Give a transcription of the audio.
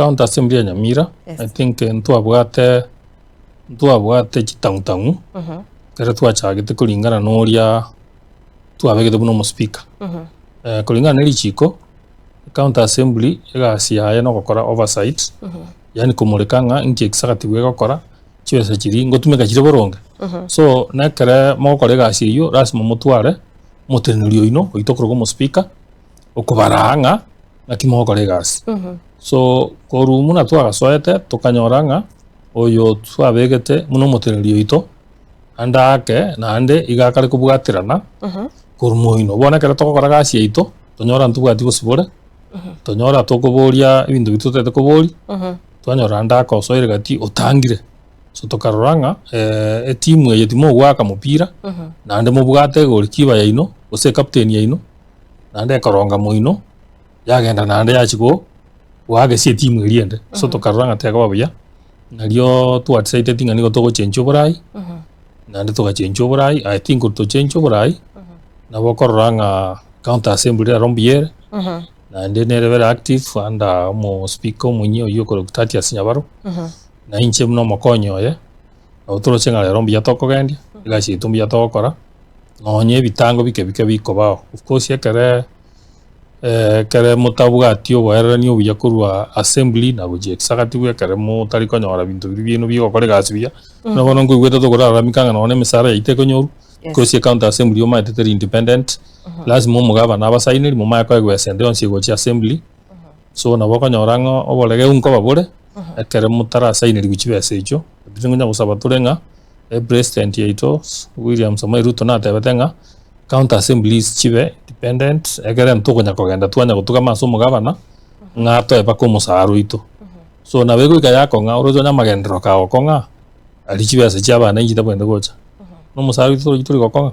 County Assembly ya Nyamira, Yes. I think ntwabwate ntwabwate chitang'utang'u ekero twachagete koringana na oria twabegete buna omospeaker. Koringana na richiko, County Assembly egasi yaye na ogokora oversight, yaani komoreka ng'a inki executive egokora, chibesa chiria ngotumeka chire boronge. So na ekere mogokora egasi eywo lasima motware omoteneneri oino oito okorokwa omospeaker, okobaraa ng'a naki mogokora egasi. So korwa buna twagasoete tokanyora ng'a oyo twabegete buna omoteneneri oito ande aake naende iga akare kobwaterana korwa moino. Bono ekero togokora egasi yaito tonyora ntobwati bosibore, tonyora tokoboria ebinto biria totagete koboria, twanyora ande akosoire gati otangire. So tokarora ng'a etimu eye timogoaka mopira naende mobwate egolikipa yaino gose ecaptain yaino naende ekoronga moino. Yagenda naende yachia go goagesia etimu eria ende. So tokarora ng'a tekoba buya, nario twadecideti ng'a nigo togochenchia oborai, naende togachenchia oborai, I think tochenchia oborai, nabo okorora ng'a county assembly ero mbuya ere, naende nere very active under omo speaker omoyia oywo okorokwa Tatius Nyabaro, na inche buna omokonyi oye, nabo toroche ng'a rero mbuya tokogendia, egasi yaito mbuya togokora, nonye ebitango bike bike bikobao. Of course ekere. Ekere motabwati oboererani obuya korwa assembly na gochia executive ekere motari konyora binto biria biaino bigokora egasi buya, buna bono nkoigwete tokoraramika ng'a nonye emesara yaito ekonyorwa, Yes. course ecounty assembly omanyete teri independent, lazima omogabana abasaineri momanye koegwa esende yonsi egochia assembly, so nabo okonyora ng'a oboregeu nkoba bore, ekere motarasainerigwa chibesa echio, lakini ngonya gosaba tore ng'a, epresident yaito William Samoei Ruto natebete ng'a. County assemblies chibe independent, ekere ntokonya kogenda twanya gotugama ase omogabana, ng'a atoe mpaka omosara oito. So nabo egoika yakong'a oroche onye amagenderero kagokong'a, aria chibesa chia abana inche tabwenerete gocha. Na omosara oito torochi tori gokong'a.